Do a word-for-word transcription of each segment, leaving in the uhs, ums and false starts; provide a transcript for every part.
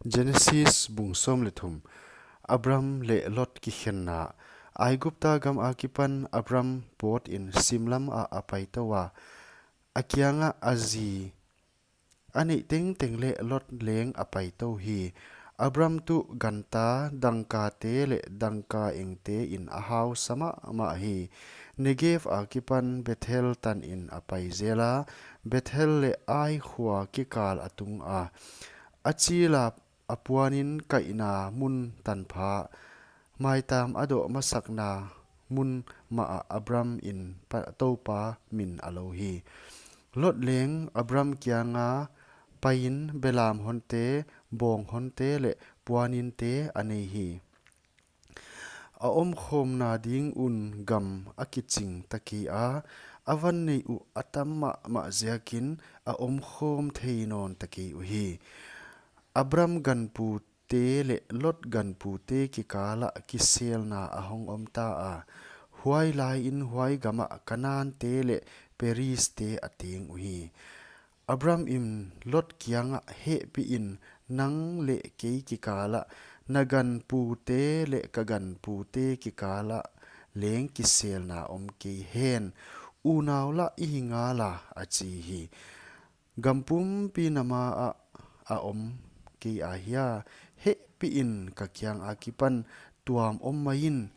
Genesis bung sawm leh thum. Abram leh Lot kikhenna. Aigupta gam akipan Abram pawt in simlam ah a pai tou a, a kiangah a zi a neih tengteng leh Lot leng a pai tou hi. Abram tuh ganta, dangkate leh dangka engte in a hausa mahmah hi. Negev akipan Bethel tan in a pai zel a, Bethel leh Ai khua kikal a tung a, a chil a a puanin kaihna mun tanpha, maitam a doh masakna mun mah ah Abram in pa, Toupa min a lo hi. Lot leng Abram kianga paiin belam honte, bawng honte leh puaninte a nei hi. A omkhawmna ding un gam a kiching ta kei a, a van neih uh a tam mahmah ziakin a omkhawm thei nawn ta kei uhi. Abram ganpute leh Lot ganpute kikalah kiselna a hong om ta a, huai laiin huai gamah Kanante leh Perizte a teng uhi. Abram in Lot kiangah, hehpih in, nang leh kei kikalah, na ganpute leh ka ganpute kikalah leng kiselna om kei hen, unau lah i hi ngala, a chi hi. Gam pumpi na ma ah a om kei ahia? Hehpih in ka kiang akipan tuam om mai in,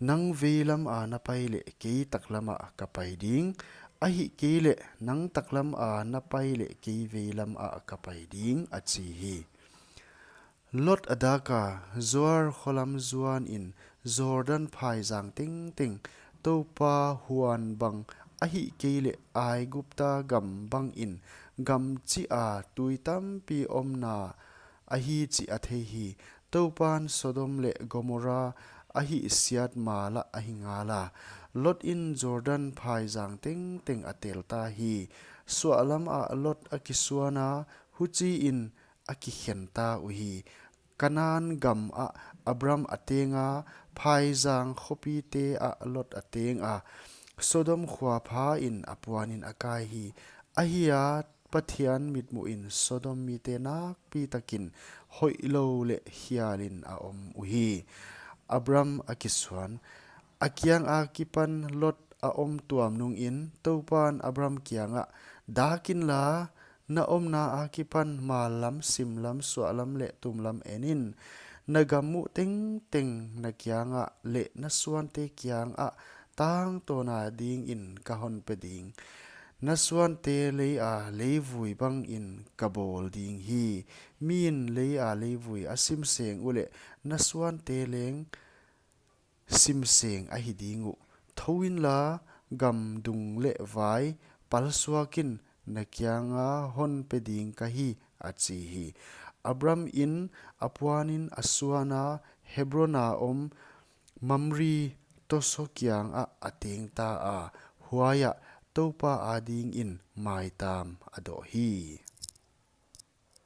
nang veilam a na pai leh kei taklam ah ka pai ding, ahihkeileh nang taklam a na pai leh kei veilam ah ka pai ding, a chi hi. Lot a dak a, Zoar kho lam zuan in Jordan phaizang tengteng, Toupa huan bang ahihkeileh Aigupta gam bangin gam chih a tui tampi omna ahi chih a thei hi. Toupan Sodom leh Gomorrah a hihsiat ma lah a hi ngala. Lot in Jordan phaizang tengteng a tel ta hi. Suahlam ah Lot a kisuan a, huchiin a kikhen ta uhi. Kanan gam ah Abram a teng a, phaizang khopite ah Lot a teng a, Sodom khua pha in a puanin a kai hi. Ahia, Pathian mitmuhin Sodom mite nakpi takin hoihlou leh hialin a om uhi. Abram a kisuan. A kiang akipan Lot a om tuam nungin Toupan Abram kiangah, dak inla, na omna akipan mallam, simlam, suahlam leh tumlam en in. Na gam muh tengteng na kiangah leh na suante kiangah tangtawn a dingin ka hon pe ding. Na suante lei a leivui bangin ka bawl ding hi. Miin lei a leivui a sim seng uleh na suante leng sim seng ahi ding uh. Thou inla, gam dung leh vai palsuak in, na kianga hon pe ding ka hi, a chi hi. Abram in a puanin a suan a, Hebron a om Mamre tosaw kiangah a teng ta a, huaiah Toupa adingin maitam a doh hi.